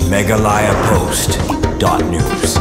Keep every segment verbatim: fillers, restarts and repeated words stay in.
Meghalaya Post dot news.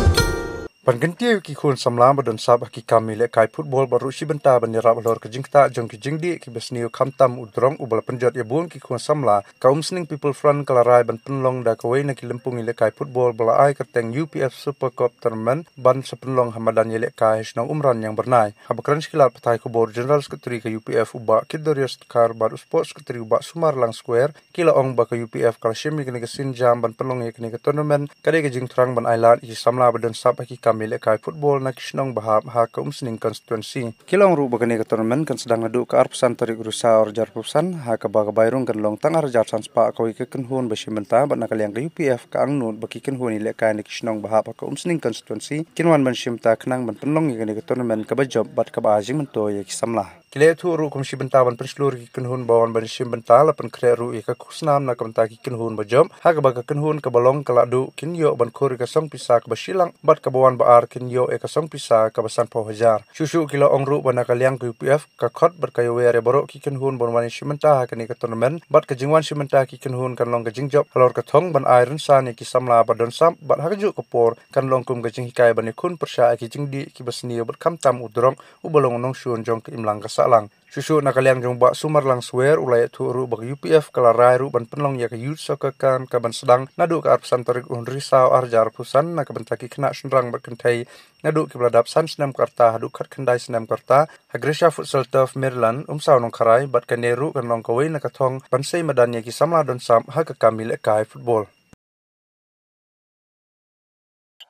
Ban kyntiew ki khun samla ba don sap ha ki kam ïalehkai football bad ruh shi bynta ban ïarap halor ka jingktah jong ki jingdih kiba sniew khamtam u drok uba la pynjot ïa bun ki khun samla, ka Umsning People Front ka la rai ban pynlong da kawei na ki lympung ïalehkai football ba la ai kyrteng U P F Super Cup Tournament ban sa pynlong ha madan ïalehkai ha shnong Umran Ïangbyrnai. Haba kren sha ki lad pathai khubor, General Secretary ka U P F u Bah Kit Darius Dkhar bad u Sports Secretary u Bah Sumarlang Square, ki la ong ba ka U P F ka la shim ïa kane ka sienjam ban pynlong ïa kane ka tournament ka dei ka jingthrang ban ailad ïa ki samla ba don sap ha ki kam ïalehkai football na ki shnong ba hap ha ka Umsning constituency. Ki la ong ruh ba kane ka tournament kan sdang naduh ka arphew san tarik u Risaw arhajar arphew san, ha kaba ka bai rung kan long tang arhajar san spah kawei ka kynhun ba shim bynta, bad na ka liang ka U P F ka angnud ba ki kynhun ïalehkai na ki shnong ba hap ha ka Umsning constituency kin wan ban shim bynta khnang ban pynlong ïa kane ka tournament kaba jop bad kaba ai jingmyntoi ïa ki samla. Ki la ïathuh ruh kum shi bynta ban pynshlur ïa ki kynhun ba wan ban shim bynta, la pynkhreh ruh ïa ka khusnam na ka bynta ki kynhun ba jop, ha kaba ka kynhun kaba long ka la duh kin ïoh ban khur ïa ka song pisa kaba shi lak, bad kaba wan ba ar kin ïoh ïa ka song pisa kaba sanphew hajar. Shuh shuh ki la ong ruh ba na ka liang ka U P F ka khot bad ka ïawer ïa baroh ki kynhun ban wan shim bynta ha kane ka tournament, bad ka jingwan shim bynta ki kynhun kan long ka jingjop halor ka thong ban ai rynsan ïa ki samla ba don sap, bad ha kajuh ka por kan long kum ka jinghikai ban ïakhun pyrshah ïa ki jingdih kiba sniew bad khamtam u drok uba long u nongshun jong ka imlang ka sahlang. Shuh shuh na ka liang jong u Bah Sumarlang Square u la ïathuh ruh ba ka U P F ka la rai ruh ban pynlong ïa ka Youth Soccer Camp kaban sdang naduh ka arphew san tarik u Risaw arhajar arphew san na ka bynta ki khynnah shynrang bad kynthei naduh kiba la dap san snem ka rta haduh khatkhyndai snem ka rta, ha Grisha Futsal Turf Maryland, Umsaw Nongkharai, bad kane ruh kan long kawei na ka thong ban sei madan ïa ki samla don sap ha ka kam ïalehkai football.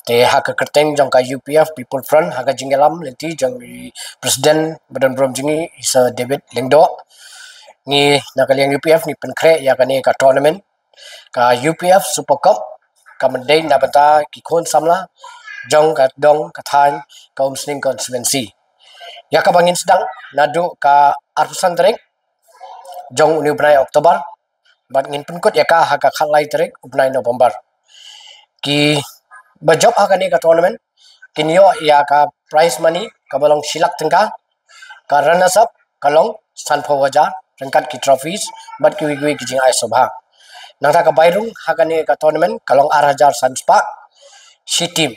Te ha ka kyrteng jong ka U P F People Front, ha ka jingïalam lynti jong i President ba don burom jong ngi, i Sir David Lyngdoh, ngi na ka liang U P F ngi pynkhreh ïa kane ka tournament, ka U P F Super Cup, ka myndai na bynta ki khun samla jong ka dong ka thaiñ ka Umsning constituency. Ïa kaba ngin sdang naduh ka arphew san tarik jong une u bnai October, bad ngin pynkut ïa ka ha ka khatlai tarik u bnai November. Kiba jop ha kane ka tournament kin ïoh ïa ka prize money kaba long shi lak tyngka, ka runners up ka long sanphew hajar ryngkat ki trophies bad kiwei kiwei ki jingai sngewbha. Nangta ka bai rung ha kane ka tournament ka long arhajar san spah shi team.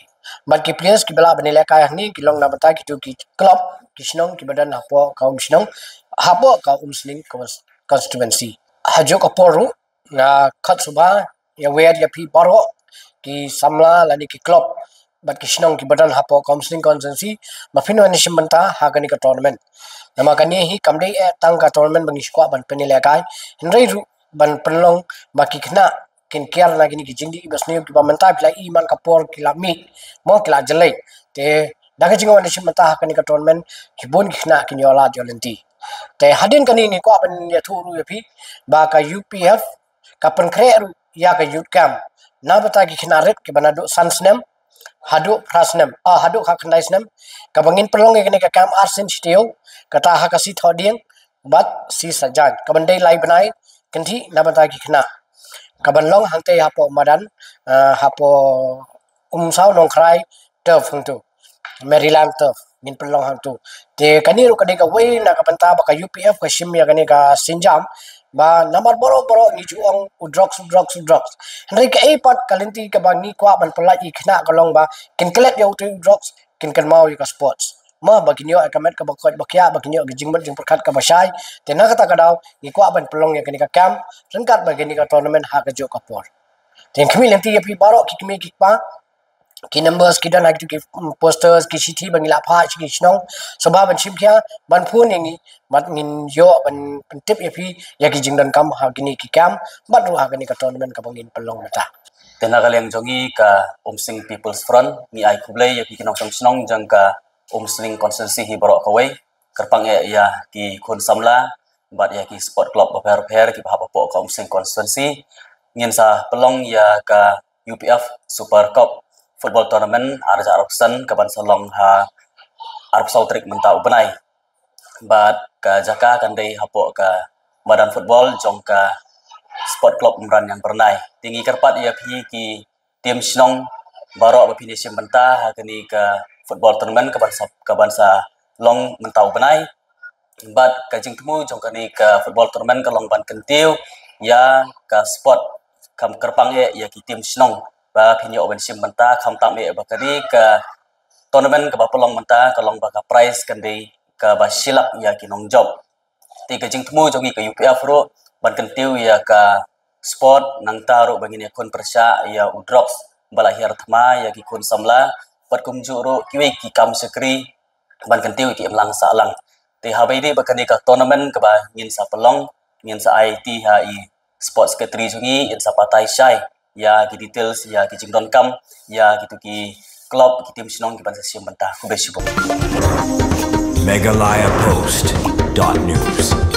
Bad ki players kiba lah ban ïalehkai hangne ki long na bynta kito ki club ki shnong kiba don hapoh ka um shnong, hapoh ka Umsning cons-, constituency. Ha kajuh ka por ruh nga khot sngewbha ïawer ïa phi baroh ki samla lane ki club bad ki shnong kiba don hapoh ka Umsning constituency ba phin wan shim bynta ha kane ka tournament. Namar kane hi kam dei eh tang ka tournament ba ngi shu kwah ban pynïalehkai, hynrei ruh ban pynlong ba ki khynnah kin kiar na kine ki jingdih ba sniew kiba mynta phi la i man ka por ki la mih, mo, ki la jlei. Te da ka jingwan shim bynta ha kane ka tournament, ki bun ki khynnah kin ïoh lad ïoh lynti. Te hadien kane ngi kwah ban ïathuh ruh ïa phi ba ka U P F ka pynkhreh ruh ïa ka youth camp na bynta ki khynnah rit kiba naduh san snem haduh phra snem, ah, haduh khatkhyndai snem, kaba ngin pynlong ïa kane ka camp arsien shi taïew, kata ha ka Sngi Thohdieng bad Sngi Saitjaiñ, kaban dei lai bnai kynthih na bynta ki khynnah, kaban long hangtei hapoh madan, ah, hapoh Umsaw Nongkharai turf hangto, Maryland turf, ngin pynlong hangto. Te kane ruh ka dei kawei na ka bynta ba ka U P F ka shim ïa kane ka sienjam, ba namar baroh baroh ngi ju ong u drugs, u drugs, u drugs. Hynrei kaei pat ka lynti kaba ngi kwah ban pyllait ïa ki khynnah ka long ba kin klet ïa utei u drugs, kin kynmaw ïa ka sports, ma, ba kin ïoh ïa ka met kaba koit ba khiah, ba kin ïoh ïa ka jingmut jingpyrkhat kaba shai. Te na kata ka daw ngi kwah ban pynlong ïa kane ka camp ryngkat bad kane ka tournament ha kajuh ka por. Te khmih lynti ïa phi baroh ki kmie ki kpa, ki numbers ki don ha kito ki, mm, posters, ki shithi ba ngi la phah sha ki shnong, sngewbha ban shim khia, ban phone ïa ngi, bad ngin ïoh ban pyntip ïa phi ïa ki jingdonkam ha kine ki camp bad ruh ha kane ka tournament kaba ngin pynlong mynta. Te na ka liang jong ngi ka Umsning People's Front, ngi ai khublei ïa ki nongshong shnong jong ka Umsning constituency hi baroh kawei, kyrpang eh ïa ki khun samla bad ïa ki sport club bapher bapher kiba hap hapoh ka Umsning constituency. Ngin sa pynlong ïa ka U P F Super Cup Football Tournament arhajar arphew san, kaban sa long ha arphew saw tarik mynta u bnai. Bad ka jaka kan dei hapoh ka madan football jong ka Sport Club Umran Ïangbyrnai. Te ngi kyrpad ïa phi ki team shnong baroh ba phin ïashim bynta ha kane ka football tournament kaban sa, kaban sa long mynta u bnai. Bad ka jingthmu jong kane ka football tournament ka long ban kyntiew ïa ka sport kham kyrpang eh ïa ki team shnong ba phin ïoh ban shim bynta, kham tam eh ba kane ka tournament kaba pynlong mynta ka long ba ka prize kan dei kaba shilak ïa ki nongjop. Te ka jingthmu jong ngi ka U P F ruh ban kyntiew ïa ka sport, nangta ruh ba ngin ïakhun pyrshah ïa u drugs ba la hiar thma ïa ki khun samla, bad kumjuh ruh kiwei ki kam shakri ban kyntiew ïa ki imlang sahlang. Te haba ïadei bad kane ka tournament kaba ngin sa pynlong, ngin sa ai ti ha i sports secretary jong ngi, ngin sa batai shai ïa ki details, ïa ki jingdonkam ïa kitu ki club, ki team shnong kiban sa shim bynta. Khublei shibun. Meghalaya Post dot news.